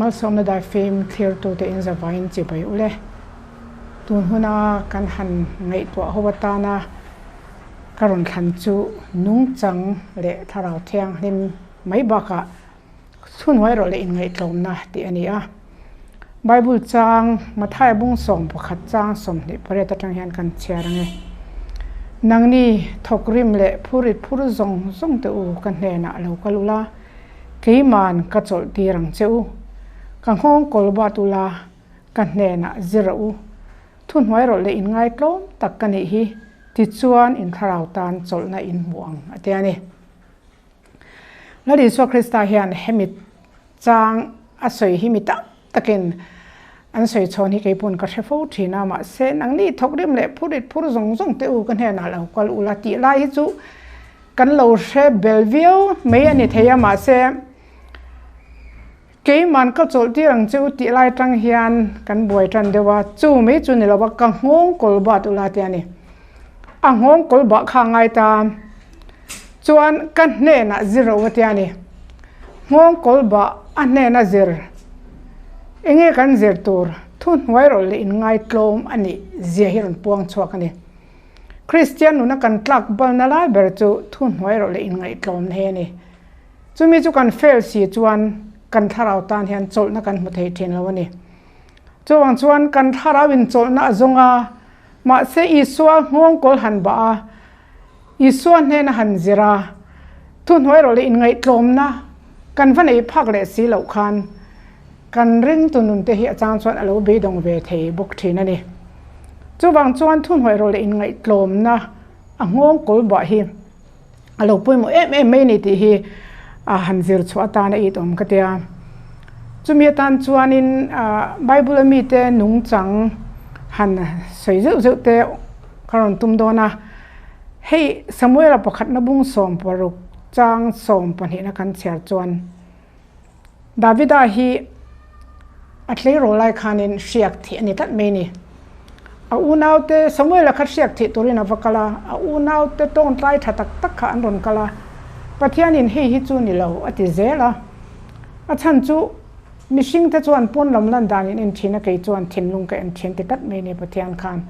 Malsawmna daifim thlirtute in zavaiin chibai u le. Tun huna kan han ngaihtuah ho atana ka rawn thlan chu nungchang leh thlarau thianghlim mai bakah chhunhuai rawh leh inngaihtlawmna tih a ni a. Bible chang Mathaia bung 11 chang 28 atang hian kan chhiar ang e. Nangni thawkrim leh phurit phur zawng zawng te u ka hnenah lo kal ula, Keiman ka chawlh tir ang che u. Ka nghawng kawl bat ula, ka hnenah zir a u. Thuhnuai rawh leh inngaitlawm tak ka nih hi, tichuan in thlarau tan chawlhna in hmu ang, a ti a ni. Lal Isua Krista hian hemi chang a sawi hi mi tam takin an sawi chhawn hi keipawn ka hre fo thin a, mahse nangni thawkrim leh phurit phur zawng zawng te u ka hnenah lo kal ula tih lai hi chu Kan lo hre bel viau mai a ni thei a, mahse keiman ka chawlh tir ang che u tih lai atang hian kan buai tan deuh a, chu mai chu ni lo va, ka nghawng kawl bat ula tia ni. A nghawng kawl bah kha a ngai ta, chuan ka hnenah zir ro a tia ni. Nghawng kawl bah a hnena zir, enge kan zir tur thuhnuai rawlh leh inngaitlawm a nih zia hi rawn puang chhuak a ni. Kristian nuna kan tlak balna lai ber chu thuhnuai rawh leh inngaihtlawmna hi a ni. Chumi chu kan fail si chuan kan thlarau tan hian chawlhna kan hmu thei thin lo a ni. Chuvang chuan kan thlarau in chawlhna a zawng a, mahse Isua nghawng kawl han bah a, Isua hnena han zir a, thuhnuai rawh leh inngaihtlawmna kan va nei phak leh si loh khan Kan ringtu nunte hi a chang chuan a lo beidawng ve thei bawk thin a ni. Chuvang chuan thuhnuai rawh leh inngaihtlawmna a nghawng kawl buah hi a lo pawimawh em em mai a ni tih hi a han zir chhuah atan a it awm ka tia. Chumi atan chuanin Bible a mite nungchang han sawi zeuh zeuh te ka rawn tum dawn a. Hei Samuela pakhatna bung 16 chang 12 na kan chhiar chuan, Davida hi a tleirawl lai khanin hriak thih a ni tlat mai ni. A unaute Samuela kha hriak thih turin a va kal a, a unaute tawngtlai tha tak tak kha an rawn kal a, Pathianin hei hi chu ni lo a ti zel a. A chhan chu mihringte chuan pawn lam lan danin en thin a, kei chuan thinlung ka en thin ti tlat mai ni Pathian khan.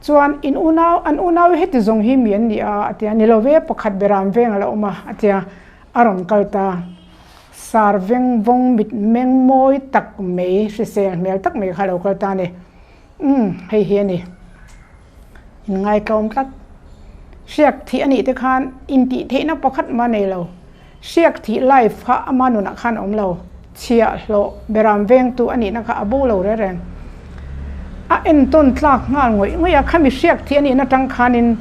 Chuan in unau, an unau heti zawng hi mi an ni a, a ti a, ni lo ve, pakhat beram veng a la awm a, a ti a. A rawn kal ta. Sar veng vawng mit meng mawi tak mai, hrisel hmel tak mai kha a lo kal ta a ni. Umm, hei hi a ni. In ngaitlawm tlat. Hriak thih a nih te khan intih theihna pakhat mah nei lo. Hriak thih life kha ama nunah khan a awm lo. Chhiah hlawh beram vengtu a nihna kha a bo lo reng reng. A entawn tlak nghal ngawih ngawih a, khami hriak thih a nihna tang khanin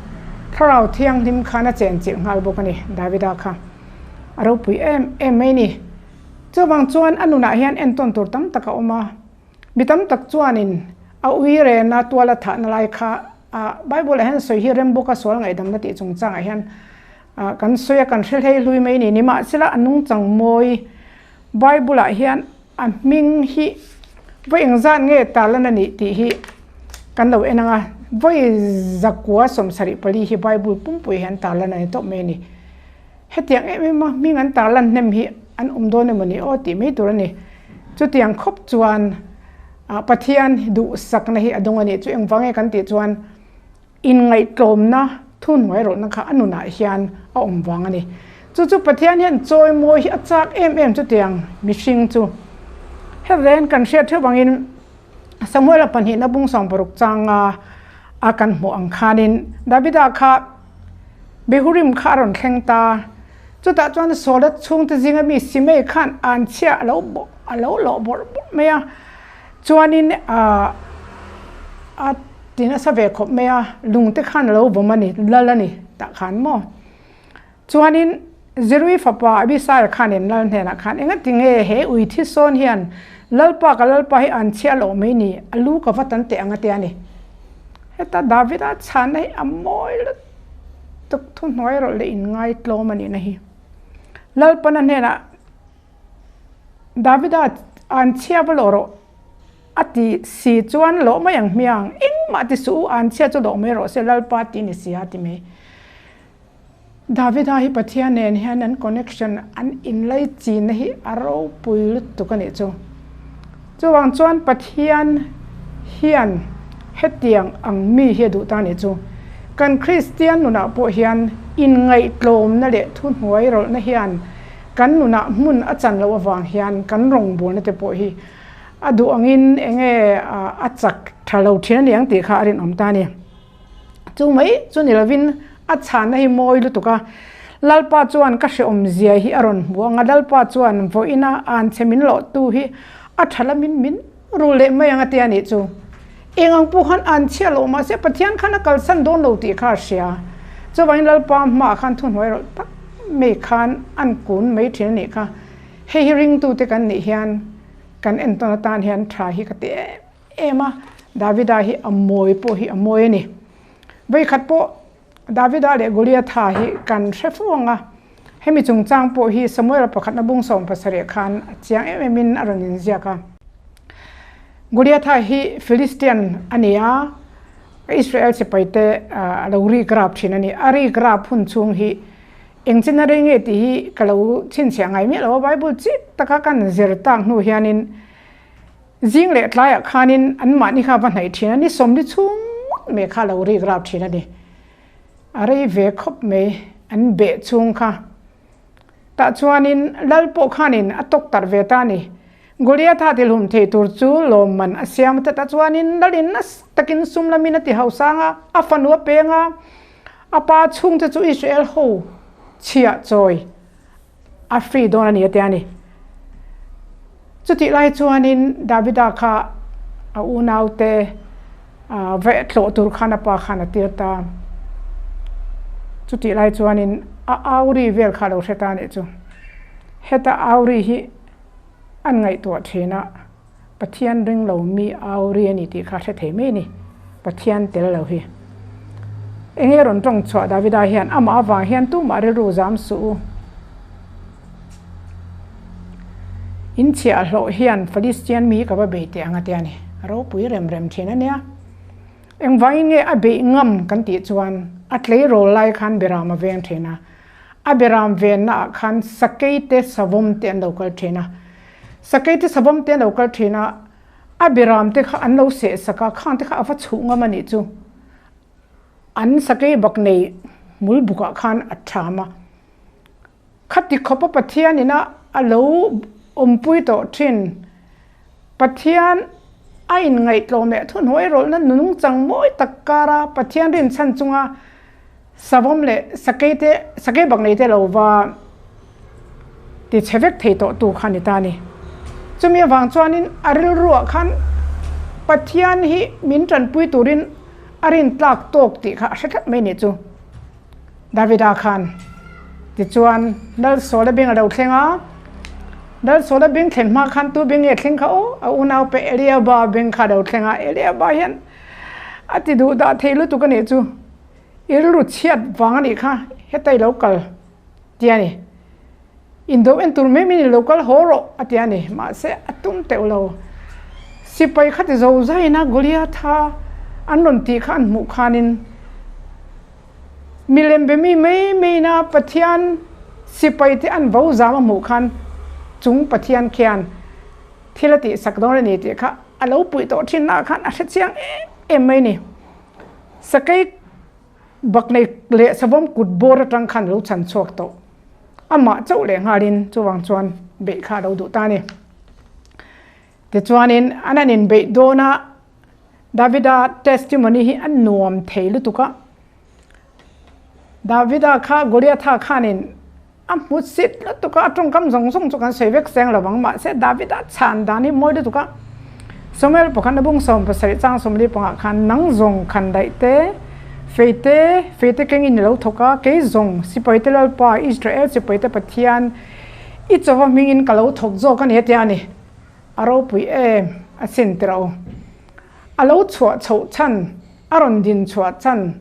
Thlarau Thianghlim khan a chenchilh nghal bawk a ni, Davida kha a ropui em em mai ni. Chuvang chuan a nunah hian entawn tur tam tak a awm a, mi tam tak chuanin a ui rena tual a thahna lai kha a Bible ah hian sawi hi rem bawk a sual ngaihdamna tih chungchangah hian kan sawi a, kan hre hlei hlui mai ni. Nimahsela a nungchang mawi Bible ah hian a hming hi vawi engzat nge tarlan a nih tih hi kan lo en ang a, vawi 174 hi Bible pumpui hian tarlan a ni tawp mai a ni. Hetiang em em a hming an tarlan hnem hi an awm dawn emaw ni aw tih mai tur a ni. Chutiang khawp chuan Pathian duhsakna hi a dawng a nih chu engvang nge kan tih chuan Inngaihtlawmna thuhnuai rawhna kha a nunah hian a awm vang a ni. Chu chu Pathian hian chawimawi hi a chak em em chutiang mihring chu. Heven kan hriat theuh angin Samuela pahnihna bung 60 changa a kan hmuh ang khanin Davida kha Behurim kha a rawn thleng ta. Chutah chuan Saula chhungte zinga mi Simei khan anchhia a lo a lo lawh bawrh bawrh mai a. Chuanin a a ti nasa ve khawp mai a, lung te khan a lo vawm a ni, lal a ni tah khan maw. Chuanin Zerui fapa Abisai khanin lal hnenah khan engati nge he ui thi sawn hian Lalpa ka Lalpa hi an chhiah loh mai ni, a lu ka va tan teh ang a tia ni. Heta Davida chhanna hi a mawi lutuk thuhnuai rawlh leh inngaitlawm a nihna hi. Lalpana hnenah Davida an chhia va lawh rawh a ti si chuan lawh mai ang hmiang, engmah ti suh u, an chhia chu lawh mai rawh se Lalpa ti ni si a ti mai. Davida hi Pathian nen hian an connection an inlai chinna hi a ropui lutuk a nih chu. Chuvang chuan Pathian hian hetiang ang mi hi a duh ta a nih chu. Kan Kristian nunah pawh hian inngaihtlawmna leh thuhnuai rawlhna hian kan nunah hmun a chan loh avang hian kan rawngbawlna te pawh hi a duh angin enge a chak tha lo thin a ni ang tih kha a rinawm ta a ni. Chu mai chu ni lovin a chhanna hi mawi lutuk a, Lalpa chuan ka hrehawm zia hi a rawn hmu ang a, Lalpa chuan vawiina anchhe min lawhtu hi a tha lamin min rul leh mai ang a ti a nih chu. Eng ang pawh khan anchhia loh mahse Pathian khan a kalsan dawn lo tih kha a hria. Chuvangin Lalpa hmaah khan thuhnuai rawlh tak mai khan an kun mai thin a nih kha. Hei hi ringtute kan nih hian kan entawn atan hian tha hi ka ti em em a, Davida hi a mawi pawh hi a mawi a ni. Vawikhat pawh Davida leh Goliatha hi kan hre fo ang a, hemi chungchang pawh hi Samuela pakhatna bung 17 khan a chiang em em in a rawn inziak a. Goliatha hi Philistian a ni a, Israel sipaite a lo rik rap thin a ni. A rik rap hun chhung hi engchen a rei nge tih hi ka lo chhinchhiah ngai miah lo a, Bible chik taka kan zir tak hnu hianin Zing leh tlaiah khanin anmahni kha va hnaih thin a ni, sawmli chhung ngawt mai kha a lo rik rap thin a ni. A rei ve khawp mai an beh chhung kha. Tah chuanin Lal pawh khanin a tawk tarh ve ta a ni. Goliatha tilhum thei tur chu lawmman a siam a, tah chuanin Lalin nasa takin sum lamin a ti hausang a, a fanu a peng a, a pa chhungte chu Israel ho chhiah chawi A free dawn a ni a ti a ni. Chutih lai chuanin Davida kha a unaute va tlawh tur khan a pa khan a tir ta. Chutih lai chuanin a auri vel kha a lo hre ta a nih chu. Heta auri hi an ngaihtuah thin a. Pathian ring lo mi au ri a ni tih kha hre thei mai a ni. Pathian tel lo hi. Enge rawn tawng chhuah Davida hian amah avang hian tumah rilru zam suh u. In chhiah hlawh hian Philistian mi hi ka va bei teh ang a tia ni. A ropui rem rem thin a nia. Engvangin nge a beih ngam kan tih chuan a tleirawl lai khan Beram a veng thin a. A Beram venna ah khan sakei te savawm te an lo kal thin a. Sakei te savawm te an lo kal thin a, a Beram te kha an lo seh sak a, khang te kha a va chhuh ngam a nih chu. An sakei bak nei hmul bukah khan a tham a. Khati khawpa Pathian ina a lo awmpui tawh thin. Pathian a inngaihtlawm leh thuhnuai rawlhna nungchang mawi tak kara Pathian rinchhan chunga savawm leh sakei te, sakei bak nei te lo va ti chhe vek thei tawh tu kha ni ta a ni. Chumi avang chuanin a rilruah khan Pathian hi min tanpui turin a rintlak tawk tih kha a hre tlat mai nih chu. Davida khan tichuan Lal Sawla beng a lo thleng a, Lal Sawla beng thlen hma khan tu beng nge thleng kha aw, a unaupa Eliaba beng kha a lo thleng a, Eliaba hian a ti duh dah thei lutuk a nih chu, i rilru chhiat vang a nih kha, heta i lo kal ti a ni, indo en tur mai mai in i lo kal haw rawh a ti a ni, mahse a tum teuh lo, sipai kha ti zo zaiin a Goliatha an rawn tih kha an hmuh khanin, Milem be mi mai maina Pathian sipai te an vo zam a hmuh khan chung Pathian khian thil a tih sak dawn a ni tih kha a lo puih tawh thin naah khan a hre chiang em em mai ni. Sakei bak nei leh savawm kut bawr atang khan a lo chhan chhuak tawh. Amah chauh leh nghalin chuvang chuan beih kha a lo duh ta a ni. Tichuanin an han inbeih dawn a, Davida testimony hi a nuam thei lutuk a. Davida kha Goliatha khanin a hmu sit lutuk a, a tawngkam zawng zawng chu kan sawi vek seng lo vang, mahse Davida chhan dan hi mawi lutuk a. Samuel pakhat na bung 17 chang 40 pangah khan nang zawng khan daih te, fei te, fei te kengin i lo thawk a, kei zawng sipaite Lalpa, Israel sipaite Pathian, i chawva hmingin ka lo thawk zawk a ni a tia a ni. A ropui em a sin ti ro. A lo chhuah chhoh chhan, a rawn din chhuah chhan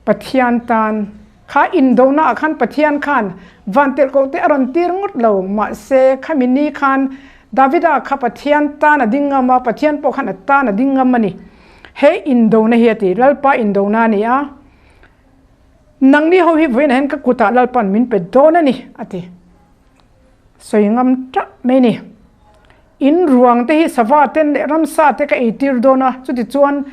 Pathian tan kha indona ah khan Pathian khan vantirhkoh te a rawn tir ngawt lo mahse khami ni khan Davida kha Pathian tan a ding ngam a, Pathian pawh khan a tan a ding ngam a ni. He indona hi a ti, Lalpa indona a ni a, nangni ho hi vawiinah hian ka kutah Lalpa'n min pe dawn a ni a ti. Sawi ngam tah mai ni. In ruang te hi sava ten leh ramsa te ka eitir dawn a, chutichuan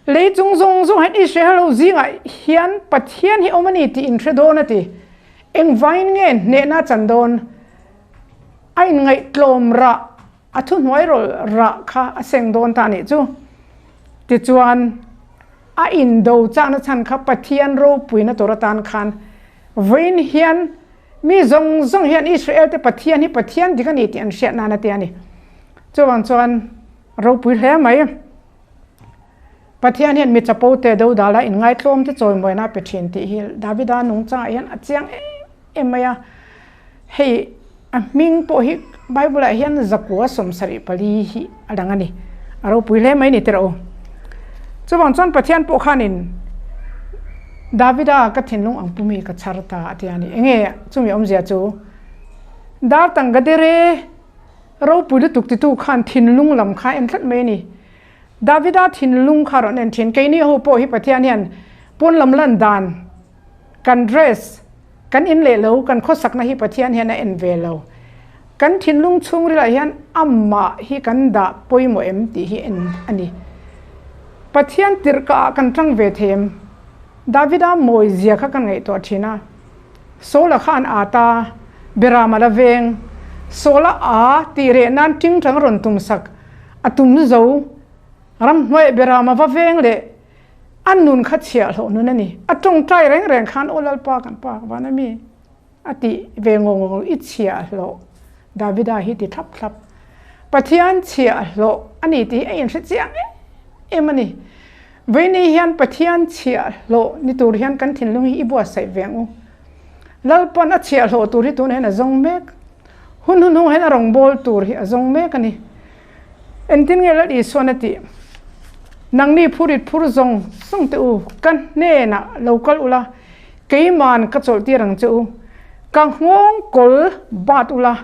lei chung zawng zawng hian Israel ho zingah hian Pathian hi awm a ni tih in hre dawn a ti. Engvangin nge hnehna a chan dawn? A inngaihtlawm rah, a thuhnuai rawlh rah kha a seng dawn ta a nih chu. Tichuan, a indo chakna chhan kha Pathian ropuina tur atan khan vawiin hian Mi zawng zawng hian Israel te Pathian hi Pathian dik a ni tih an hriat nan a ti a ni. Chuvang chuan ropui hle mai. Pathian hian mi chapo te dodal a inngaitlawm te chawimawiin a pe thin tih hi Davida nungchangah hian a chiang em em mai a. Hei a hming pawh hi Bible ah hian zakua 74 hi a lang a ni. A ropui hle mai ni tiraw. Chuvang chuan Pathian pawh khanin Davida ka thinlung ang pumi ka chhar ta a ti a ni. Enge chumi awmzia chu? Dar tangka dere ropui lutuk titu khan thinlung lam kha en tlat mai a ni. Davida thinlung kha rawn en thin. Keini ho pawh hi Pathian hian pawn lam lan dan kan dress, kan in leh lo, kan khawsakna hi Pathian hian a en ve lo. Kan thinlung chhungrilah hian amah hi kan dah pawimawh em tih hi en a ni. Pathian tirhkaah kan tang ve thei em? Davida mawi zia kha kan ngaihtuah thin a. Saula kha an ât a, Beram a la veng. Saula â tih reh nan tingtang rawn tumsak a tum zo. Ramhnuaiah Beram a va veng leh A nun kha chhiahhlawh nun a ni. A tawngtai reng reng khan aw Lalpa kan pa van a mi a tih ve ngawng ngawng lo i chhiahhlawh Davida hi ti thlap thlap. Pathian chhiahhlawh a ni tih hi a inhre chiang em em a ni. Vawiini hian Pathian chhiahhlawh ni tur hian kan thinlung hi i buatsaih ve ang u. Lalpa'n a chhiahhlawh tur hi tunah hian a zawng mek. Hun hunhung hian a rawngbâwl tur hi a zawng mek a ni. Engtin nge Lal Isuan a tih? Nangni phurit phur zawng zawng teh u, ka hnenah lo kal ula, keiman ka chawlhtir ang che u. Ka nghawng kawl bat ula,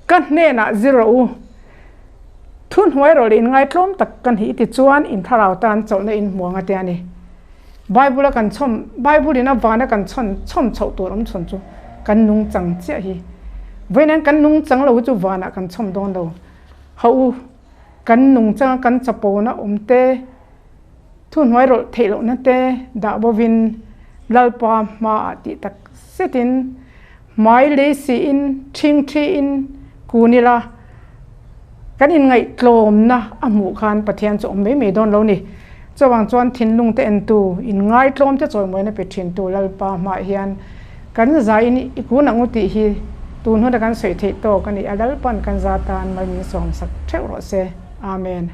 ka hnenah zir rawh u. Thuhnuai rawh leh inngaitlawm tak ka nih tichuan in thlarau tan chawlhna in hmu ang a ti a ni. Bible a kan chhawm, Bible in a van a kan chhawn chhawm chhoh tur awm chhawn chu kan nungchang chiah hi. Vawiin kan nungchang lo hi chu vanah kan chhawm dawn lo. Hauh u, kan nungchanga kan chapona awm te, thuhnuai rawlh theih lohna te dah bovin Lalpa hmaah tih tak zetin hmai lei siin ṭhingṭhiin kun ila kan inngaihtlawmna a hmuh khan Pathian chu awm mai mai dawn lo ni. Chuvang chuan thinlung te entu, inngaitlawm te chawimawina pe thintu Lalpa hmaah hian kan zaiin i kun ang u tih hi tun huna kan sawi theih tawk a ni a, Lalpa'n kan za tan mal min sawmsak theuh rawh se. Amen.